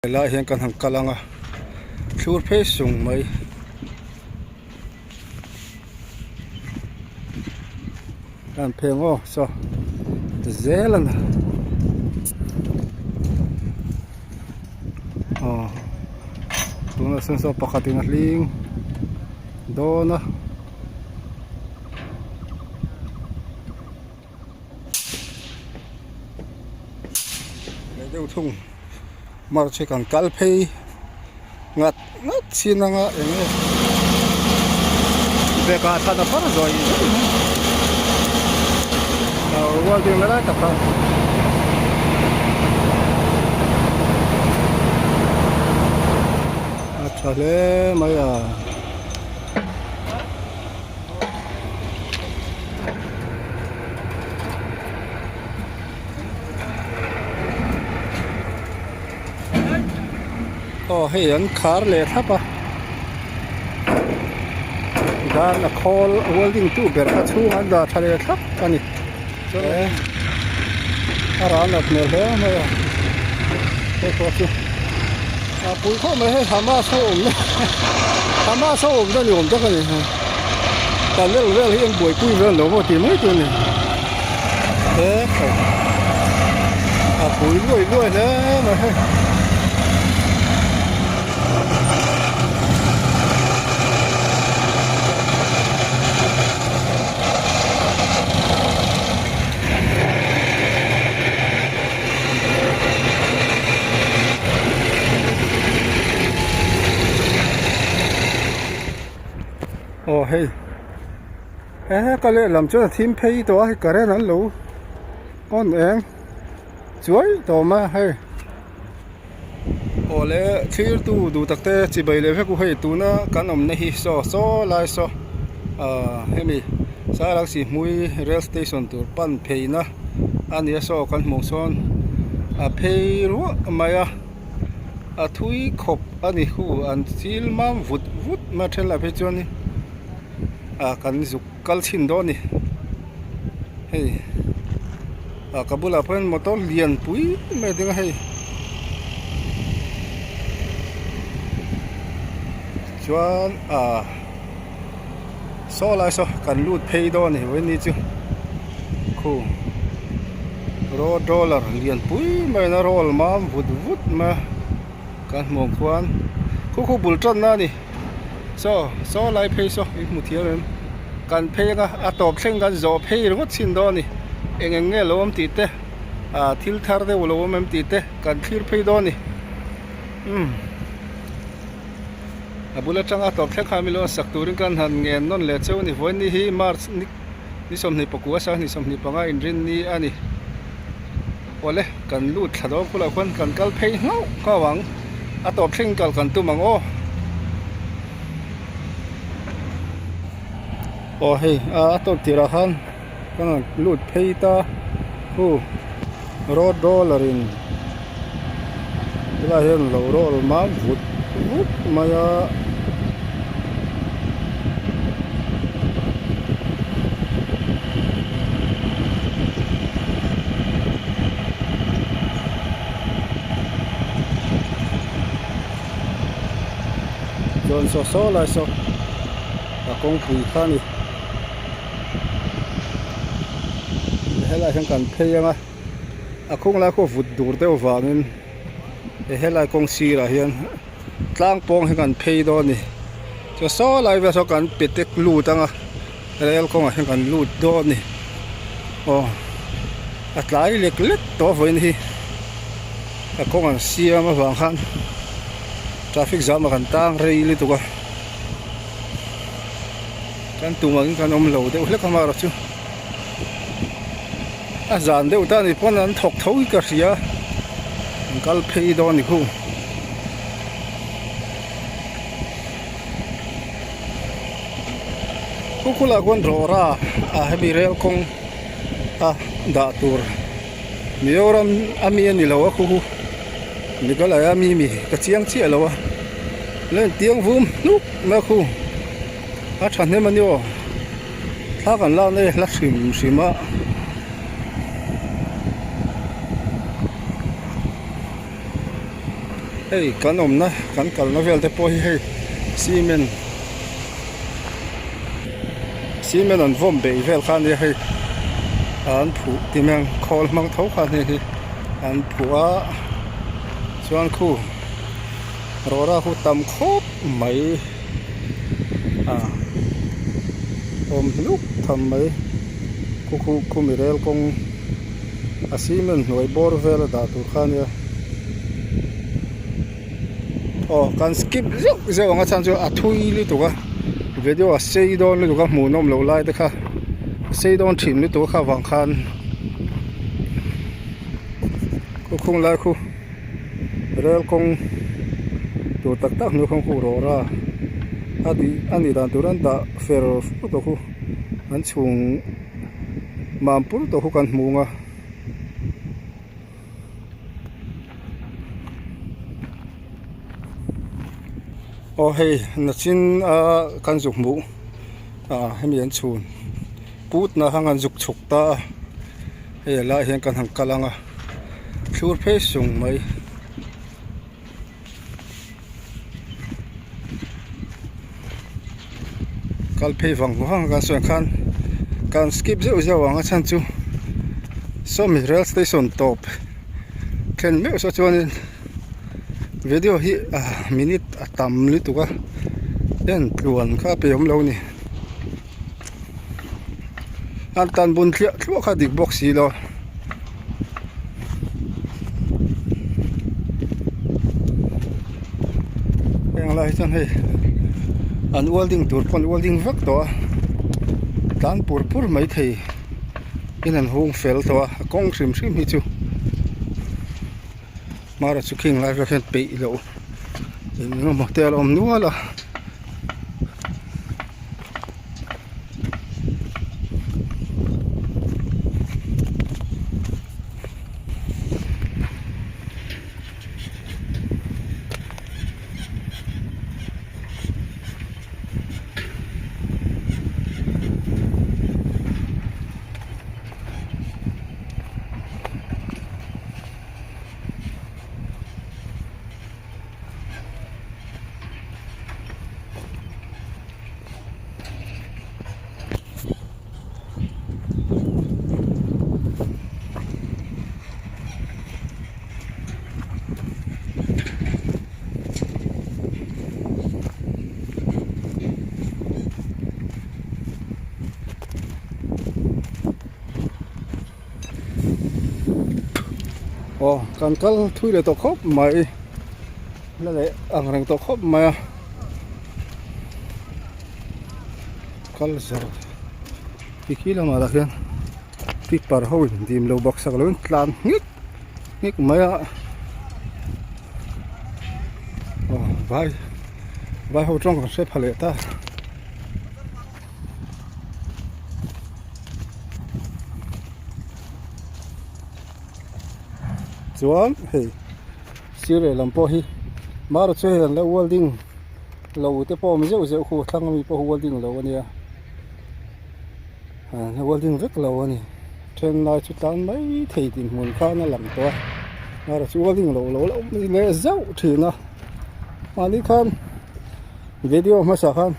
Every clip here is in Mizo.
Helai hian kan han kal ang a, thlur phei sung mai. Kan phei ang aw saw ti zel a ni aw tunah sawn saw pakhatin a hling dawn a. Leh deuh thung march hi kan kal phei ngat ngat chin anga eng nge bag ah thlan a far zawih zawih mai a welding la lai tak kha a tha hle mai a. Aw hei an khar leh thlap a dan a khawl welding tu ber kha chhungah an dah tha leh thlap a ni a ral nat hmel hle mai a hei pawh chu a pui khawp mai hei Hamas ho awmna Hamas ho awmna ni awm tak a ni tunnel vel hi an buaipui vel lo maw tih mai tur a ni he a pui luai luai hle mai hei. Aw hei he ka lehlam chuan a thim phei tawh a hei current an lo on eng chuai tawh mai a hei aw le thlir tu duh tak te chibai leh vek u hei tuna kan awmna hi saw saw lai saw ah hemi Sairang Sihhmui rail station tur pan pheina a ni a saw kan hmuh sawn a phei ruah mai a a thui khawp a ni hu an chil mam vut vut mai a then lah phei chuan in ah kan zuk kal chhin dawn a ni hei ah ka bulah pawh hian motor lian pui mai a ding a hei chuan ah saw lai saw kan lut phei dawn a ni vawiin ni chu khu road roller lian pui mai a roll mam vut vut mai a kan hmuh ang khuan khu khu bul tan na a ni. Saw saw lai phei saw i hmu thiam em kan phei anga a tawp thleng kan zawh phei ringawt chhin dawn a ni eng eng nge lo awm tih te ah thil thar deuh lo awm em tih te kan thlir phei dawn a ni umm a bul atanga a tawp thleng khan milo sak turin kan han ngen nawn leh cheu a ni vawiin ni hi march ni ni 24 a sang ni 25 inrinni a ni awle kan lut thla dawn khulah khuan kan kal phei nghauh nghauh ang a tawp thleng kal kan tum ang aw aw hei a tawp tirah khan kan rawn lut phei ta hu road roller in helai hian lo roll mam vut vut mai a. Chuan saw saw lai saw a kawngpui kha a ni helai hian kan phei ang a a khung lai khaw vut dur deuh vangin helai kawng sirah hian tlang pawng hi kan phei dawn a ni chuan saw lai vel saw kan pe tek lut ang a rel kawngah hian kan lut dawn a ni aw a tlai lek lek tawh vawiin hi a kawng an siam avang khan traffic jam ah kan tang rei lutuk a kan tum angin kan awm lo deuh hlek a amaherawh chu a zan deuh ta ni pawn an thawk tho hi ka hria an kal phei dawn a ni khu. Khukhula khuan rawra a hemi rel kawng a dah tur Mizoram a mi a ni lo a khuhu Meghalaya mi mi ka chiang chiah lo a len tiang vum hnuk mai a khu a thahnem a ni aw thla kan lakna hi a hla hrim hrim a. Hei kan awmna kan kalna vel te pawh hi hei cement cement an vawm beih vel kha ania hei an phuh ti mai ang khawl hmang tho khan hei hi an phuh a chuan khu rawra khu tam khawp mai a awm hluk tham mai khu khu khumi rel kawng a cement hnuai bawr vel a dah tur kha ania aw kan skip zeuh zeuh ang a chhan chu a thui lutuk a video a sei dawn lutuk a hmuhnawm loh lai te kha a sei dawn thin lutuk a kha vang khan khawkhung lai khu rel kawng tur tak tak hnu kawng khu rawra a tih a nih dan tur an dah fer fur tawh khu an chhung mam pur tawh khu kan hmu ang a. Aw hei nachin a kan zuk hmuh ah hemi an chhun put na hang an zuk chhuk ta a hei a lai hian kan han kal ang a thlur phei sung mai. Kal phei vang vang kan sawi ang khan kan skip zeuh zeuh ang a chhan chu sawmi rail station tawp thlen meuh saw chuanin video hi ah minute a tam lutuk a en tluan kha a pe awm lo a ni an tan bun thliah thluah kha dik bawk si lo. Heng lai hi chuan hei an welding tur pawh an welding vek tawh a tlan pur pur mai thei in an hung fel tawh a a kawng hrim hrim hi chu hmara chu khing lai vel hian peih loh eng emaw te a la awm nual a. Aw kan kal thui leh tawh khawp mai la leh ang reng tawh khawp mai a kal zel ti khi lamah lah hian tipper ho in dim lo bawk sak lo in tlan nghek nghek mai a aw vai vai ho tawng kan hre pha leh ta. Chuan hei sir lehlam pawh hi mara chu hei an lo welding lo te pawh a awm zeuh zeuh khu thlang ami pawh welding lo ania ah welding vek lo a ni then lai chu tlan mai thei dinhmun khan a lang tawh a mara chu welding lo lo la awm leh zeuh thin a mahni khan video hmasa khan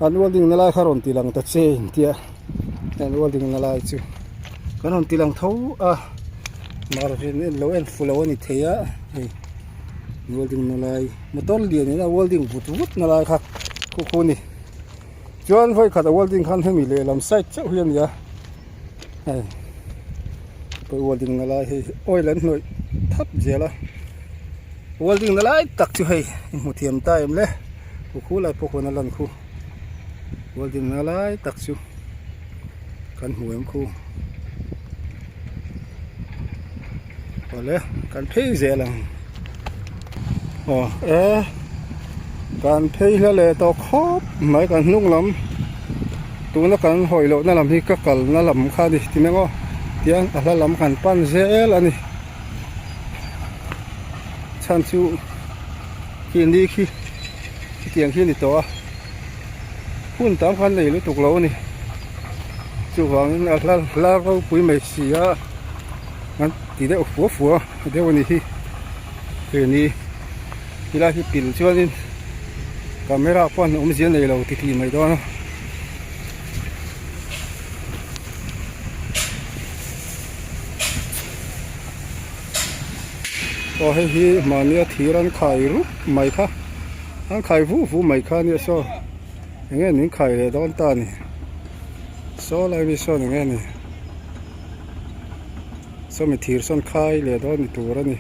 an welding na lai kha rawn ti lang ta che intia an welding na lai chu kan rawn ti lang tho a marvin en lo en fu lo a ni thei a hei welding na lai motor lian in a welding vut vut na lai kha khu khu a ni chuan vawi khat a welding khan hemi lehlam side chauh hi a ni a hei welding na lai hei oil an hnawih thap zel a welding na lai tak chu hei i hmu thiam ta em le. Khu khu lai pawh khuan a lan khu welding na lai tak chu kan hmu em khu awle kan phei zel ang aw e kan phei hla leh tawh khawp mai kan hnung lam tuna kan hawi loh na lam hi ka kal na lam kha a ni ti mai maw tiang a hla lam kan pan zel a ni chhan chu. Khi ni khi khitiang khi a ni tawh a hun tam khan nei lutuk lo a ni chuvangin a hla hla ropui mai si a an ti deuh fua fua deuh a ni hi hei ni. Tilai hi pil chuanin camera pawh awmzia nei lo titih mai dawn a. Aw hei hi mahnia thir an khai rup mai kha an khai vu vu mai kha ania saw eng nge min khai leh dawn ta ni saw lai mi sawn eng nge ni sawmi thir sawn khai leh dawn ni tur a ni.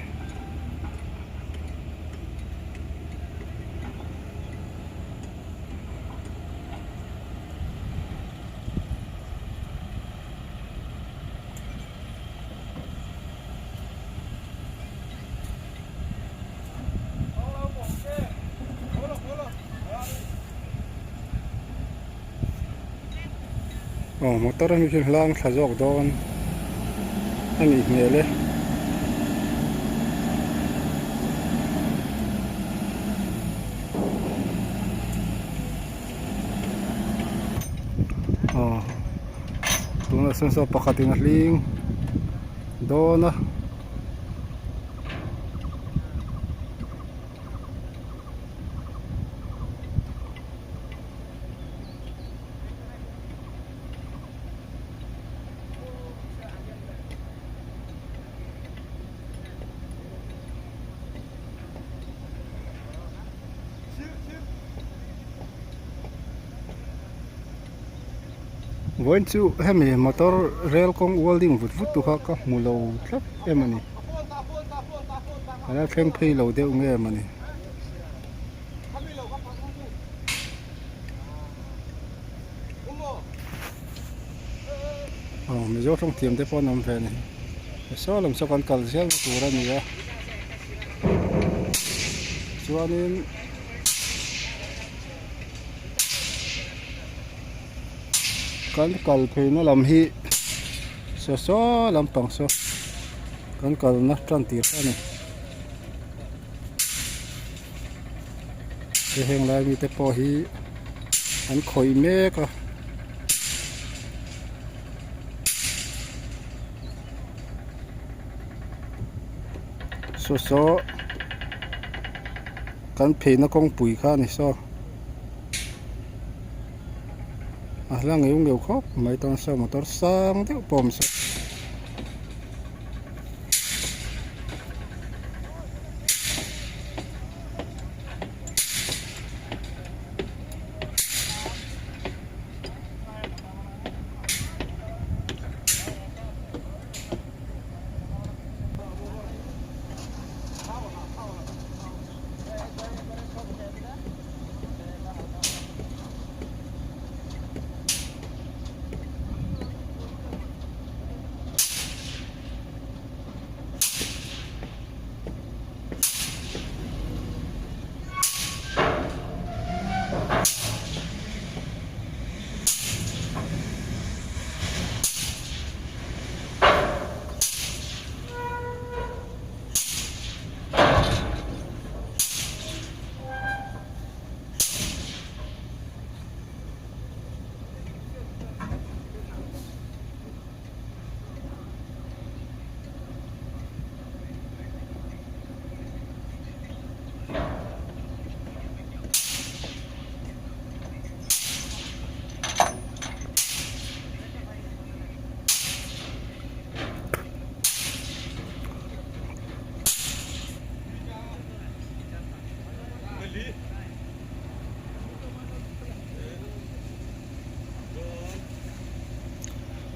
Aw motor ami khi hlang thla zawk dawn a nih hmel e. Aw tunah sawn saw pakhatin a hling dawn a. Vawiin chu hemi motor rel kawng welding vut vut tu kha ka hmu lo tlat em a ni a la thleng phei lo deuh nge mawni. Aw mizo tawng thiam te pawh an awm ve a ni saw lam saw kan kal zel na tur a ni a chuanin kan kal pheina lam hi saw saw lampang saw kan kalna tan tir kha a ni. He heng lai mite pawh hi an khawih mek a. Saw saw kan pheina kawngpui kha a ni saw. A hla ngeuh ngeuh khawp mai tan saw motor sang deuh pawh a awm saw.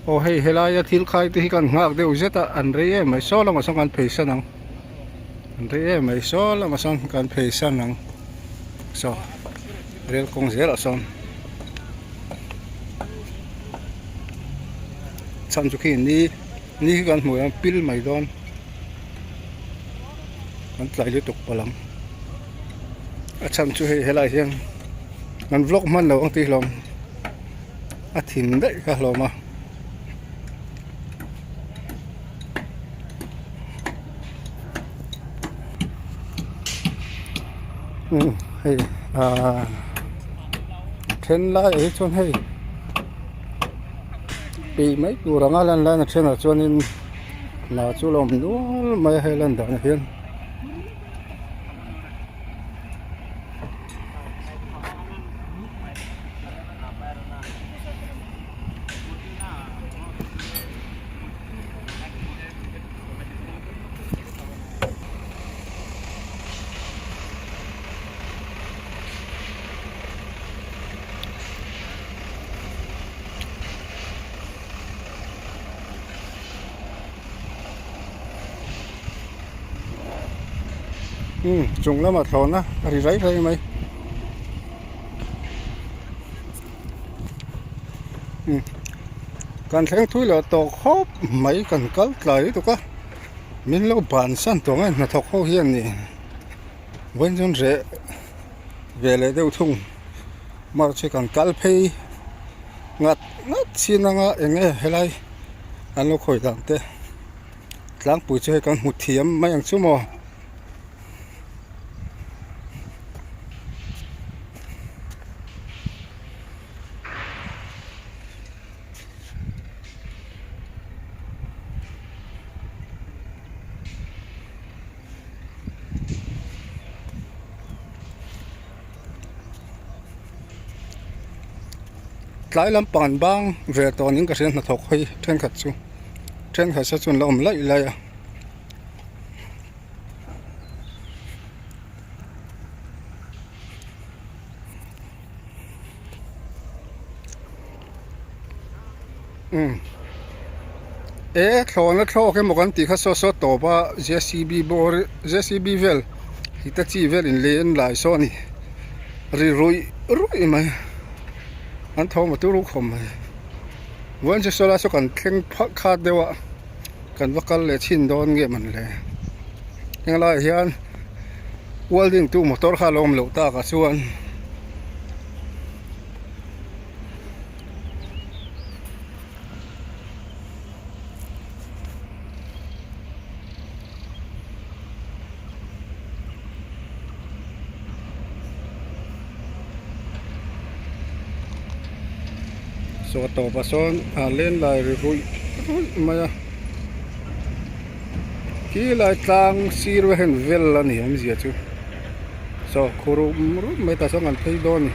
Aw hei helaia thil khai te hi kan nghak deuh zet a an rei em mai saw lamah sawn kan phei san ang an rei em mai saw lamah sawn kan phei san ang saw rel kawng zelah sawn chhan chu khi ni ni hi kan hmuh hian pil mai dawn kan tlai lutuk palh ang a chhan chu hei helaiah hian kan vlog hman lo ang tih hlawm a thin daih kha hlawm a. Umm hei ahh then laiah hi chuan hei peih mai tur anga lan laiin a thenah chuanin hna chu a lo awm nual mai a hei lan danah hian. Umm chung lamah thlawhna a ri rai rai mai umm kan thleng thui loh tawh khawp mai kan kal tlai lutuk a min lo bansan tawh ang e hnathawk ho hian ni vawiin chuan reh ve leh deuh thung march hi kan kal phei ngat ngat chin anga eng nge helai an lo khawi dan te. Tlangpui chu hei kan hmu thiam mai ang chu maw. Tlai lampang an bang ve tawh niin ka hria hnathawk hawi thenkhat chu thenkhat se chuan la awm laih laih a. Umm e thlawhna thlawk emaw kan tih kha saw saw tawp a jcb bawr jcb vel hitachi vel in lei an lai saw a ni ri ruih ruih mai an tho maw turu khawp mai vawiin chu sawlai saw kan thleng phak khat deuh a kan va kal leh chhin dawn nge man le henglaiah hian welding tu motor kha a lo awm loh takah chuan. Saw tawpah sawn a len lai ri ruih ruih mai a khi lai tlang sir vel hian vel a ni awmzia chu saw khu rum rum mai tah sawn kan phei dawn a ni.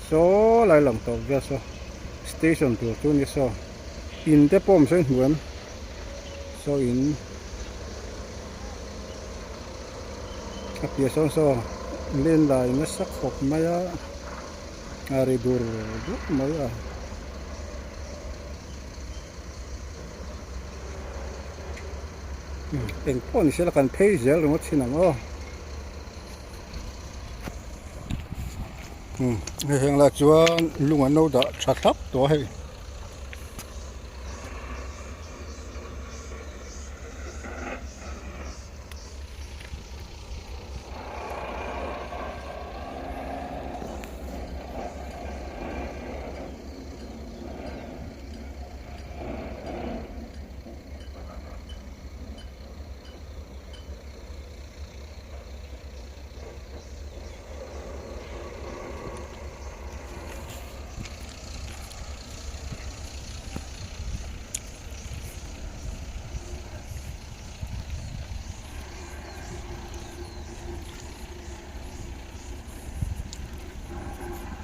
Saw lai lang tawp vel saw station tur chu ni saw in te pawh awm saw in hmu em saw in a piah sawn saw len lai nasa khawp mai a a ri dur dur mai a. Eng pawh ni sela kan phei zel ringawt thin ang aw. Hei heng lai chuan lung an lo dah tha thlap tawh a hei.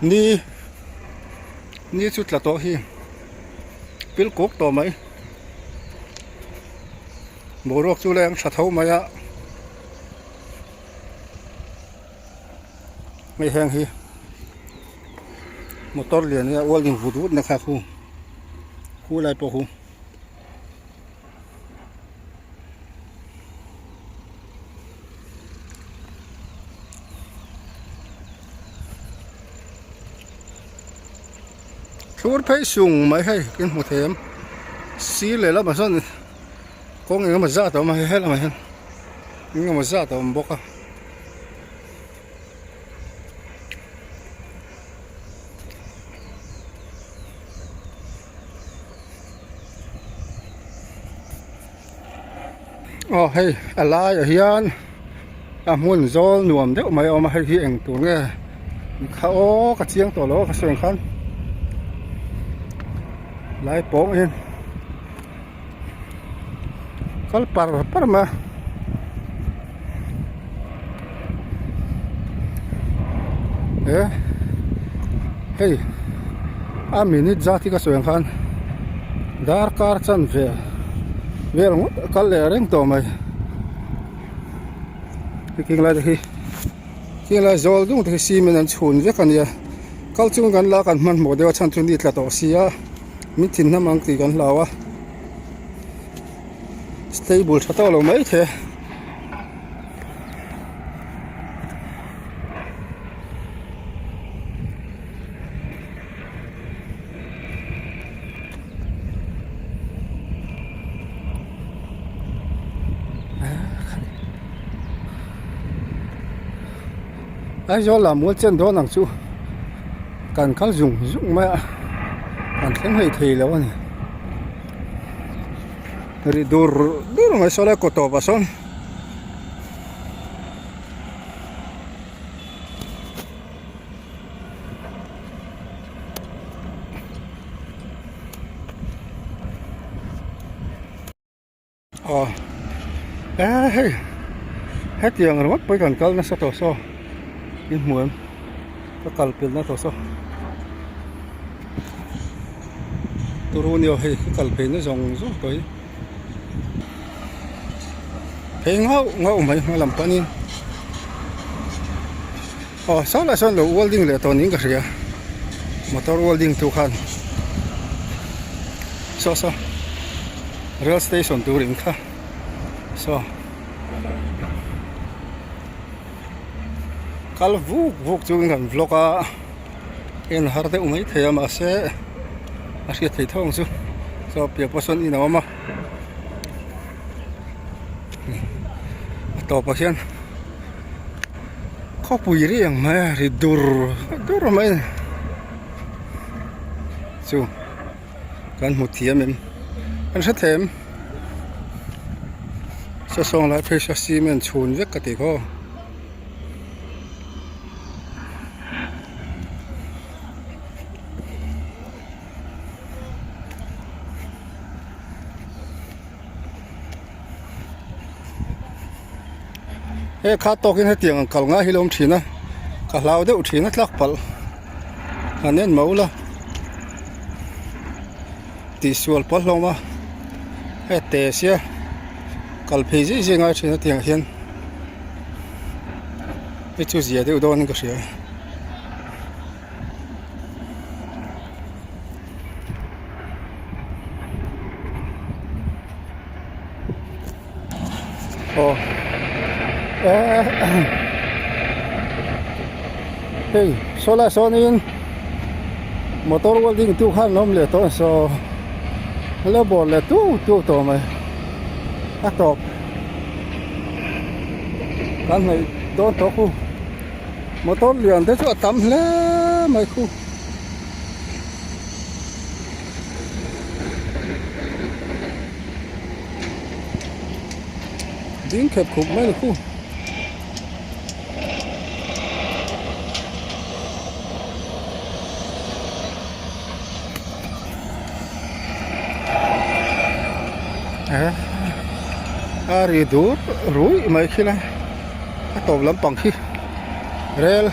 Ni ni chu tla tawh hi pil kuk tawh mai boruak chu leng tha tho mai a hei heng hi motor lian hi a welding vut vut na kha khu khu lai pawh khu. Thlur phei sung mai hei kan hmu thei em sir leh lamah sawn kawng eng emaw zat a awm a hei helamah hian eng emaw zat a awm bawk a. Aw hei a laiah hian a hmun zawl nuam deuh mai a awm a hei hi eng tur nge kha aw ka chiang tawh lo a ka sawi ang khan lai pawng hian kal par par mai a. He hei a minute zat hi ka sawi ang khan darkar chanve vel ngawt a kal leh reng tawh mai hetiang lai te hi heng lai zawl dung te hi cement an chhun vek a nia kal chung kan la kan hmanhmawh deuh a chhan chu ni tla tawh sia min thin hnam ang tih kan hlau a stable tha tawk lo mai thei a. Aizawl ah mual chen dawn ang chu kan kal zung zung mai a kan thleng hlei thei lo a ni ri dur dur mai saw lai kaw tawp ah sawn. Aw eh hei hetiang ringawt pawh hi kan kal nasa tawh saw in hmu em ka kal pel na tawh saw turu ni aw hei ka kal phei na zawng zawng tawh hi phei ngauh ngauh mai hma lam panin aw saw lah sawn lo welding leh tawh niin ka hria motor welding tu khan saw saw rail station tur in kha saw kal vuk vuk chungin kan vlog a en har deuh mai thei a mahse a hriat theih tho ang chu saw piah pawh sawn in a awm a a tawpah hian khawpui ri ang mai a ri dur dur mai a ni chu kan hmu thiam em kan hre thei em sawsawng lai phei saw cement chhun vek ka tih khaw. He kha tawkin hetiang ang kal ngai hi lo awm thin a ka hlau deuh thin a tlak palh han en mau la tihsual pawl hlawm a hei te sia kal phei zui zui ngai thin a tiang hian hei chu zia deuh dawnin ka hria. Aw hei saw lai sawnin motor welding tu khan an awm leh tawh a saw la bawr leh tuk tuk tawh mai a tawp kan hnaih dawn tawh khu motor lian te chu a tam hle mai khu. Ding khep khup mai ni khu. A ri dur ruih mai khi lai a tawp lampang khi rel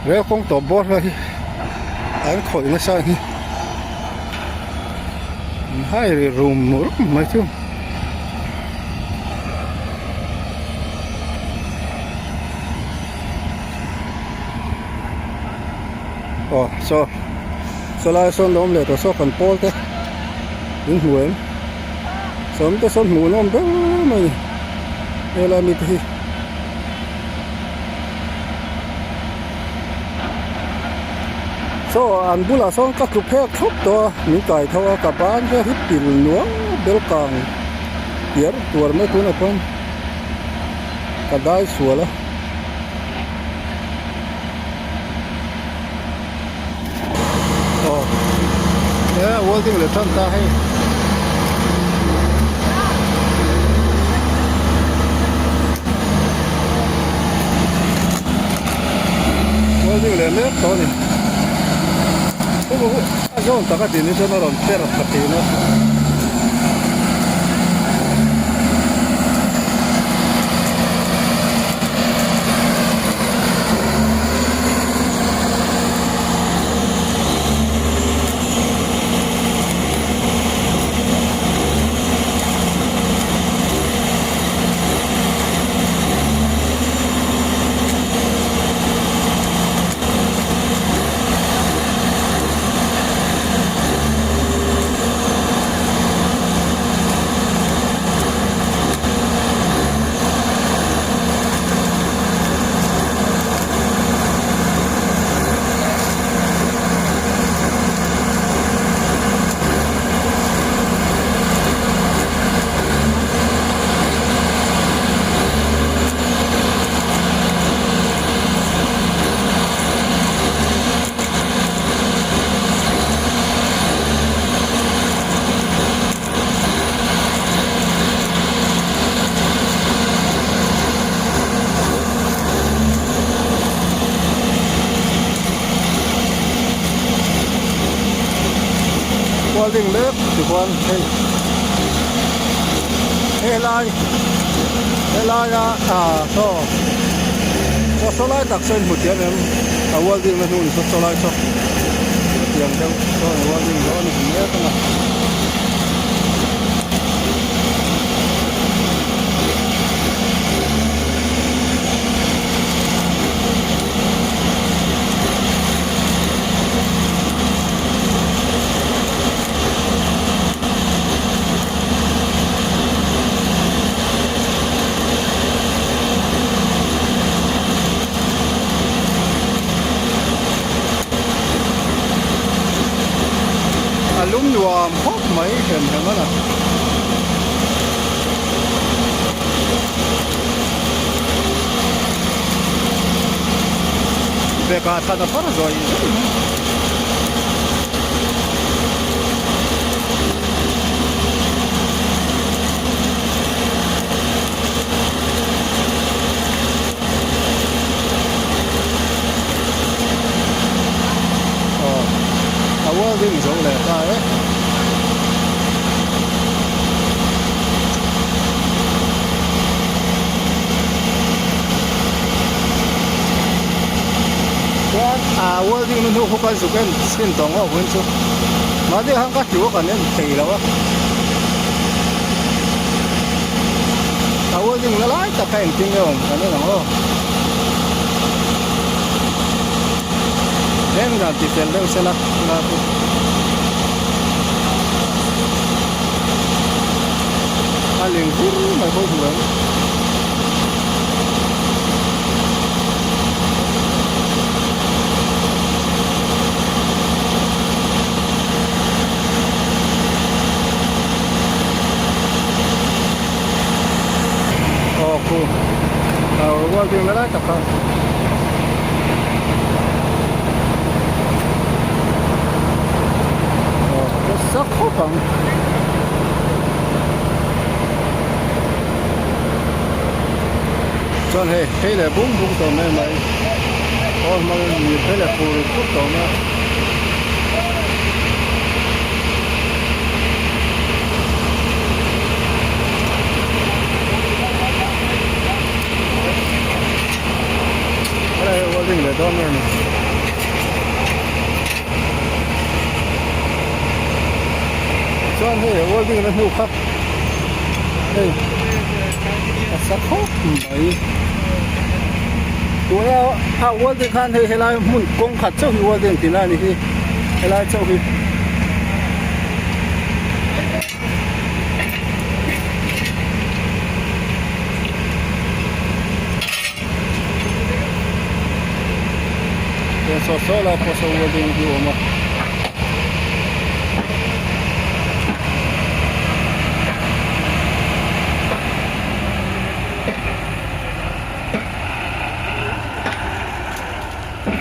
rel kawng tawp bawr lai hi an khawih nasa a ni an hai ri rum rum mai chu. Aw saw saw lai sawn lo awm leh tawh saw kan pawl te in hmu em sawm te sawn hmuh nawm ber mai a ni helai mi te hi. Saw an bulah sawn ka tlu phek thlawp tawh a min kai tho a ka ban vel hi pil nuam bel kang piar tuar mai tunah chuan ka dai sual a. Aw he welding leh tan ta hei. leh mek tawh a ni a zawn tak a din hi chuan a rawn per thla thin a. Welding mek tichuan hei helai helaia ah saw saw saw lai tak saw in hmu thiam em a welding na hnu ni saw saw lai saw hetiang deuh sawn welding dawn a ni mek a. A lum nuam khawp mai hem hem a na. Beka than a far zawih zawih mai. Aw a welding zo leh ta e. Chuan ah welding na hnu khu kan zuk en chhin tawh ngawk hun chu mahni khan ka tlu a kan en thei lo a a welding na lai tak kha engtin nge awm kan en ang aw heng dan ti fel deuh sela la chu. A ling hur mai pawh hmu ang. Aw khu a welding na lai tak kha. Aw nasa khawp ang. Chuan hei phei leh bung bung tawh mai mai aw hmang in phei leh fur fur tawh mai a. Helai hi welding leh dawn nge ni. Chuan hei welding na hnu kha hei a sa khawp mai. Tuna a welding khan hei helai hmun kawng khat chauh hi welding tih lai a ni hi helai chauh hi. Saw saw lai pawh saw welding hi a awm a.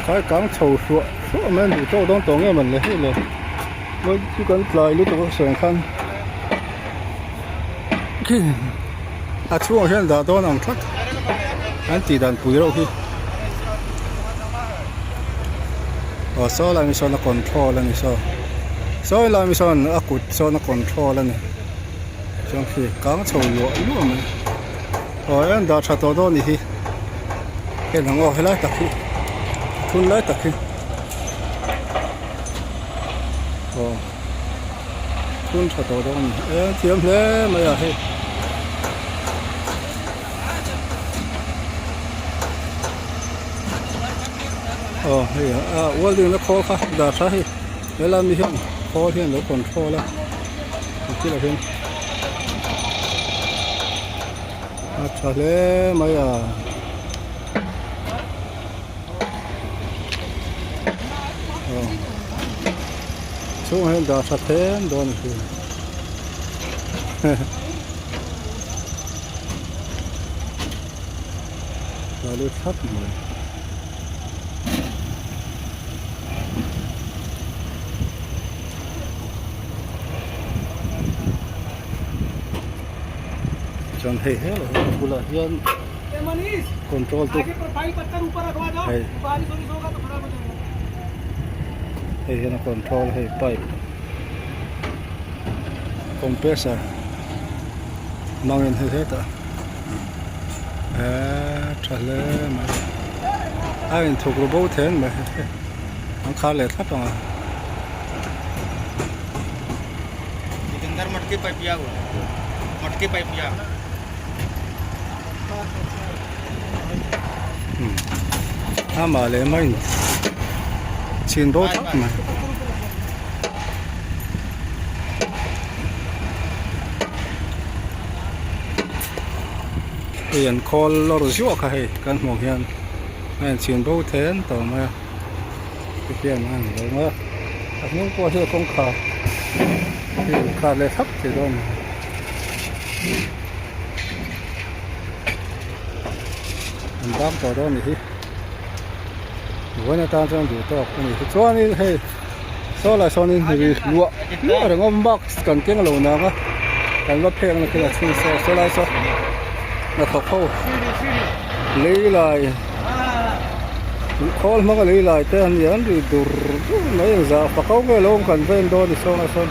Khai kang chho hluah hluah mai a ni tawk dawn tawh nge man le hei le. Mawi chu kan tlai lutuk a sawi ang khan khi a chhungah hian dah dawn ang tlat an tih dan pui reuh hi. Aw saw lai mi sawn a control a ni saw sawi lai mi sawn a kut sawn a control a ni chuan khi kang chho luah luah mai aw he an dah tha tawh dawn a nih hi heng ang aw helai tak hi thun lai tak hi aw thun tha tawh dawn a ni e thiam hle mai a hei. Aw hei a welding na khawl kha dah tha hei helai mi hian khawl hian lo control a thil ah hian a tha hle mai a. Aw chhungah hian dah tha them dawn a ni. Balu thlap mai. Chuan hei hel a bulah hian control tu hei hei hian a control hei pipe compressor hmangin hei hetah eee tha hle mai a inthuk ru bo then mai an khar leh thlap ang a. Amah leh mai chhin bo thlap mai. Hei an khawl lawr zuah kha hei kan hmuh hian a inchhin bo then tawh mai a tihian a ni lo mai a a hnung pawh hi a kawngkhar hi inkhar leh thlap thei dawn a ni. An bang tawh dawn a ni hi vawiin atan chuan duh tawk a ni hi chuanin hei saw lai sawnin ri luah luah reng awm mask kan keng lo nang a kan va phek na khi a chhung saw saw lai saw hnathawk ho lei lai khawl hmanga lei lai te an ni an ri dur dur mai engzah fak ho nge lo awm kan ven dawn a ni sawnah sawn.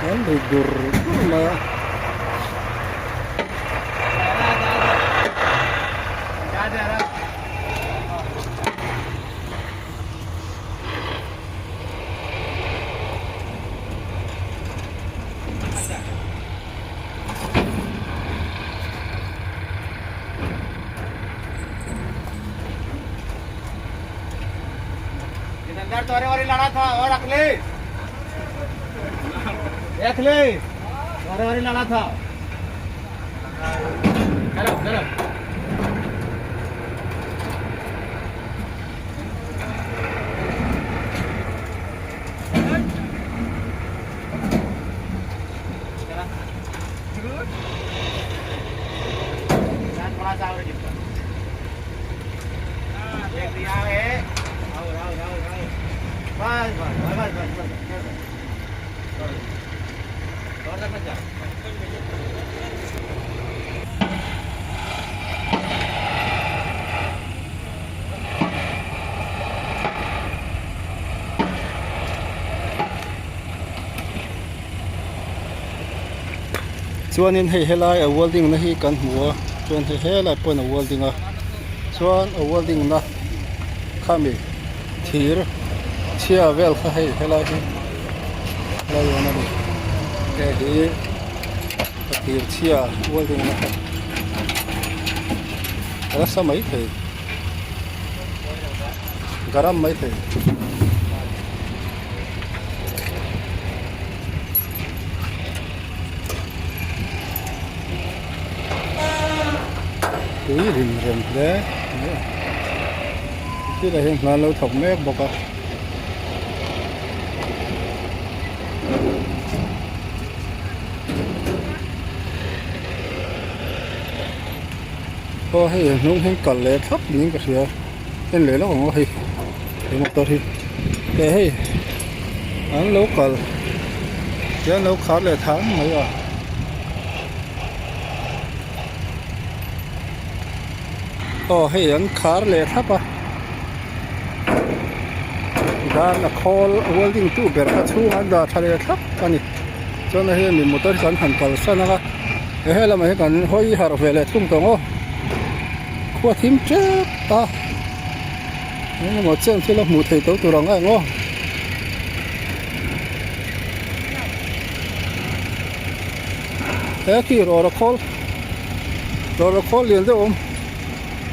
An ri dur dur mai a. Chuanin hei helai a welding na hi kan hmu a chuan hei helai pawhin a welding a chuan a welding na khami thir chhia vel kha hei helai hi helai awm a ni hei hi a thir chhia welding na kha a nasa maithei garam maithei. Tui rim rem hle mai a thil ah hian hna an lo thawk mek bawk a. Aw hei a hnung hian kal leh thlap niin ka hria en leh lawk ang aw hei he motor hi eh hei an lo kal hian an lo khar leh thang mai a. Aw hei an khar leh thlap a tikhan a khawl welding tu ber kha chhungah an dah tha leh thlap a ni chuan hei mi motor hi kan han kalsan ang a he helamah hian kan hawi harh ve leh thung tawh ang aw khua thim tep a eng emaw chen thil a hmuh theih tawh tur ang ang aw. He khi rawra khawl rawra khawl lian deuh awm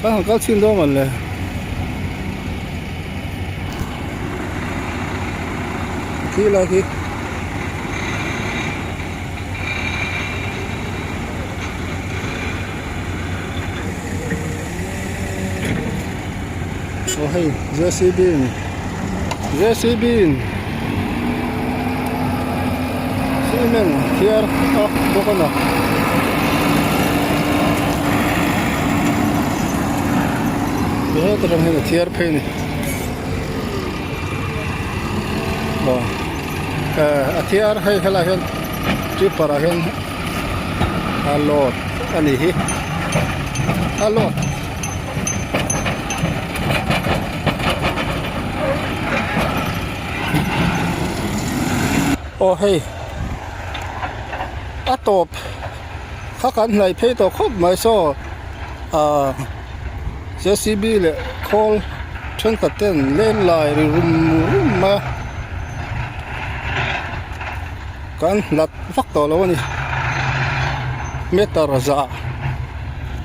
kan han kal chhin dawn le khi lai khi aw hei J_C_B in J_C_B in cement thiar a bawk a ni heta tang hian a thiar phei a ni aw eh a thiar hei helaiah hian tipper ah hian a load a ni hi a load. Aw hei a tawp kha kan hnaih phei tawh khawp mai saw ah J_C_B leh khawl thenkhat ten len lai ri rum rum mai a kan hlat vak tawh lo a ni meter za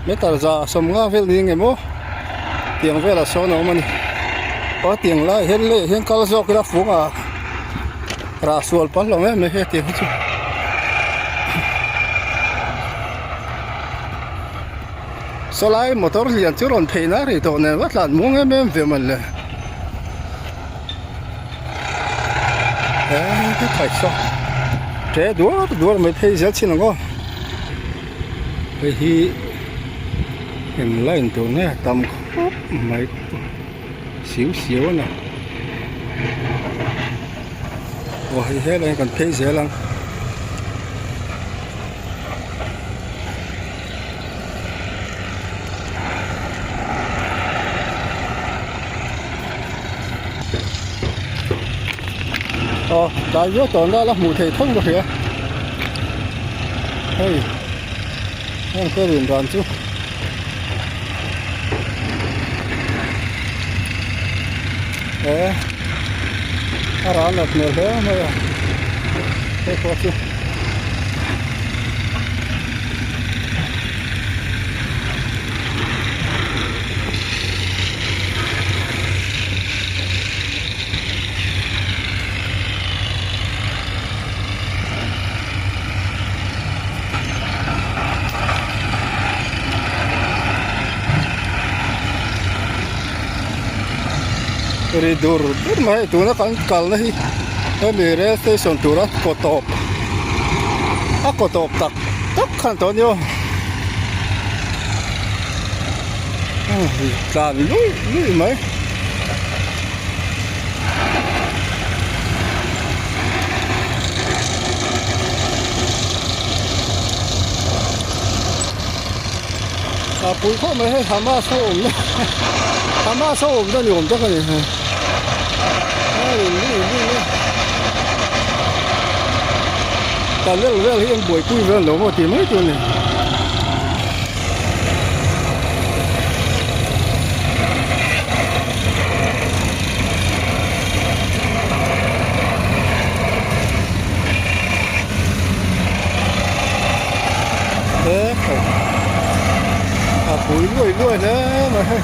meter za 50 vel ni nge maw tiang velah sawn a awm a ni aw tiang lai hian lei ah hian kal zawk ila fung ah rah sual palh lo em mai hetiang hi chu sawlai motor lian chu rawn phei na rih tawh nen va tlan muang em em ve man le he khai saw ṭe duar duar mai phei zel chin ang aw hei hi eng line tur nge tam khawp mai siu siu a ni aw hei helai hian kan phei zel ang. Aw tlai viau tawh ang la hmuh theih tho ka hria hei heng te rin dan chu e a ral nat hmel hle mai a hei pawh chu. Ri dur dur mai tuna kan kalna hi hemi rail station tura kaw tawp a kaw tawp tak tak khan tawh a ni aw. Tlan luih luih mai. A pui khawp mai hei Hamas ho awmna Hamas ho awmna ni awm tak a ni hei tunnel vel hi an buaipui vel lo maw tih mai tur a ni. A pui luai luai hle mai hei.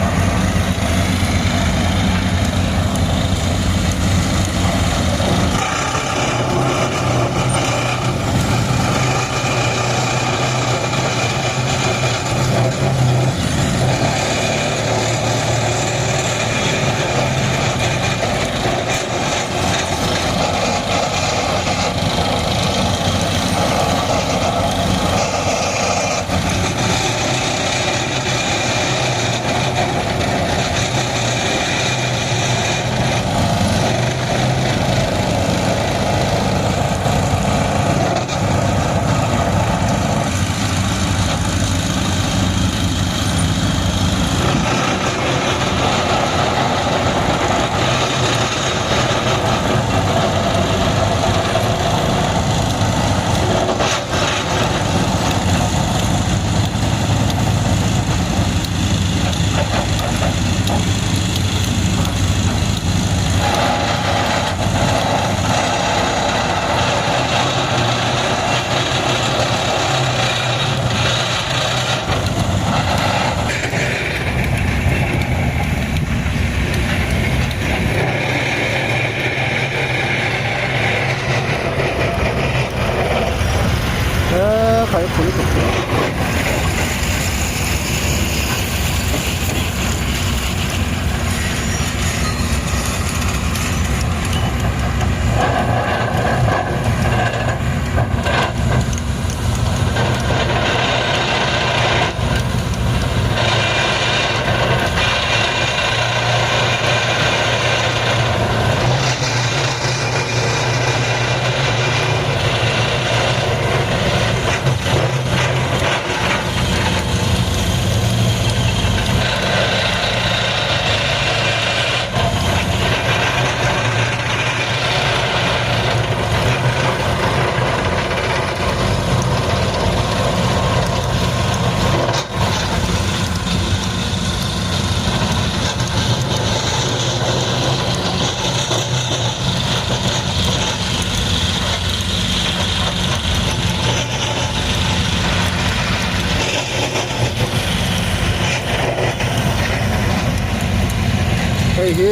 Hei hi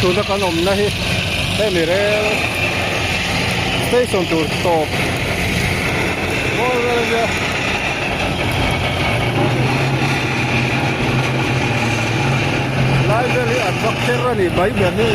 tuna kan awmna hi hemi rel station tur tawp bawr vel ania. Lai vel hi an va kher a nih mai ber hi.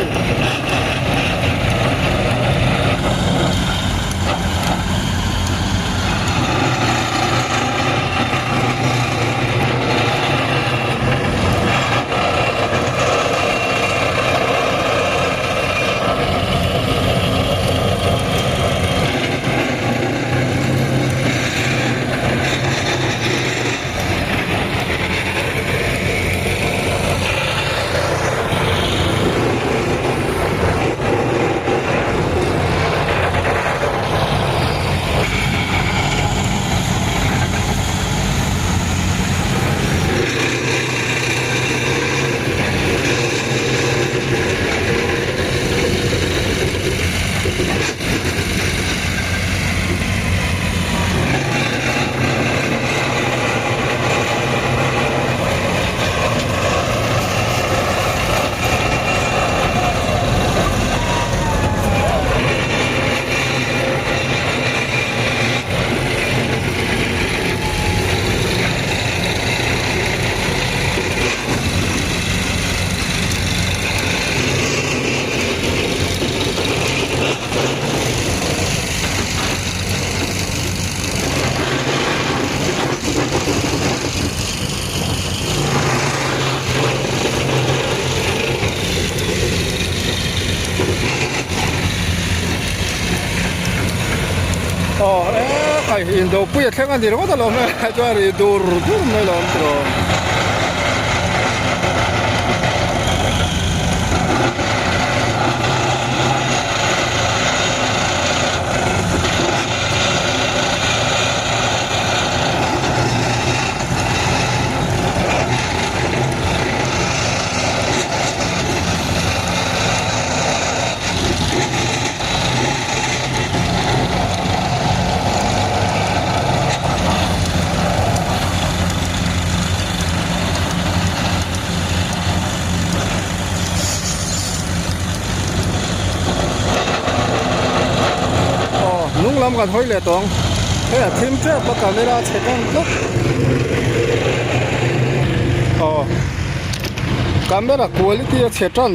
Aw e khai indopui a thleng a ni ringawt alawm e chuan ri dur dur mai alawm tiraw. Aw hnung lam kan hawi leh tawh ang hei a thim tep a camera chhe tan tlat aw camera quality a chhe tan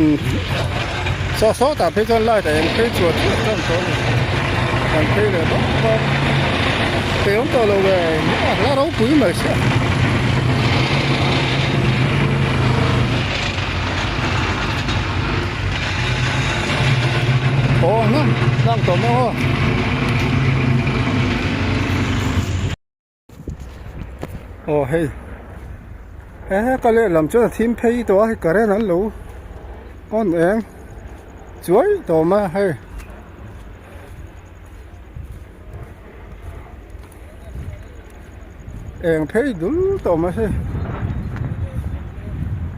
saw sawtah phei chuan light a eng phei chuah chuah tan tawh a ni kan phei leh bawk bawk pe awm tawh lo ve a hla ropui mai sia. Aw hnam hnam tawh maw aw. Aw hei he ka lehlam chuan a thim phei tawh a hei current an lo on eng chuai tawh mai a hei. Eng phei dul tawh mai hei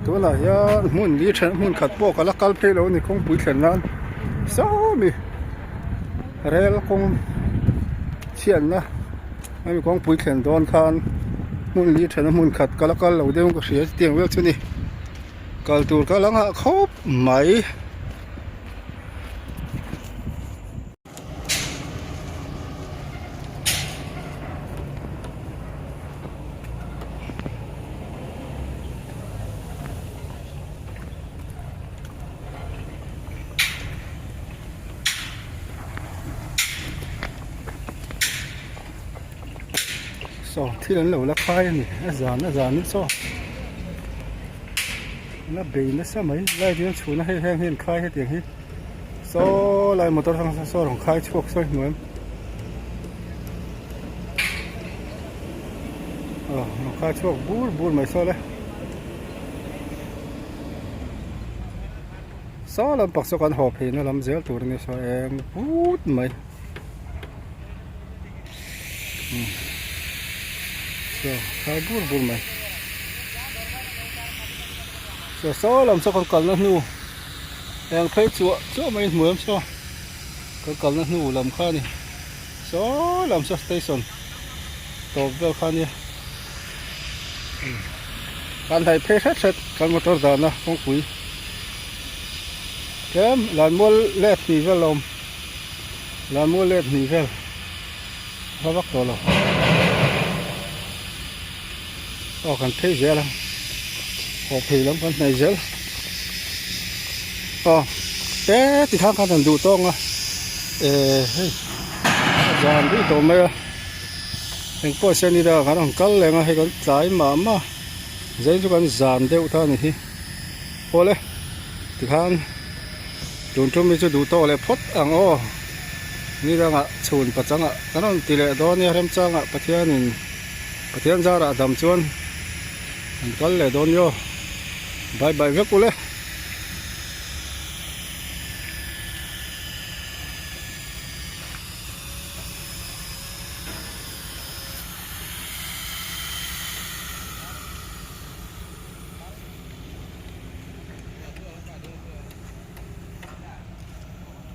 tunah hian hmun li then hmun khat pawh ka la kal phei lo a ni kawngpui thlen nan sawmi rel kawng chhiatna hemi kawngpui thlen dawn khan hmun li then a hmun khat ka la kal lo deuh in ka hria chutiang vel chu a ni kal tur ka la nghah khawp mai. Saw thil an lo la khai a ni a zan a zan in saw la bei nasa mai light hi an chhun a hei heng hi an khai hetiang hi saw lai motor hrang hrang saw rawn khai chhuak sawi hnuai aw rawn khai chhuak bur bur mai saw le saw lampang saw kan haw phei na lam zel tur a ni saw eng put mai. Saw khai bur bur mai saw saw lam saw kan kalna hnu eng phei chuah chuah mai in hmu em saw kan kalna hnu lam kha a ni saw lam saw station tawp vel kha a nia kan haih phei hret hret kan motor dahna kawngpui. Tlem Lanmual let hnih vel a awm Lanmual let hnih vel a vak tawh lo aw kan phei zel a haw phei lam kan hnaih zel aw he ti khan khan an duh tawng a eh hei a zan rih tawh mai a engpawh se ni deuh ah kan rawn kal leng a hei kan tlai mah mah zai chu kan zan deuh ta a ni hi awle tikhan tun tum hi chu duh tawk leh phawt ang aw ni dangah chhun pachangah kan rawn ti leh dawn nia remchangah Pathianin Pathian zarah dam chuan an kal leh dawn nia bye bye vek ule.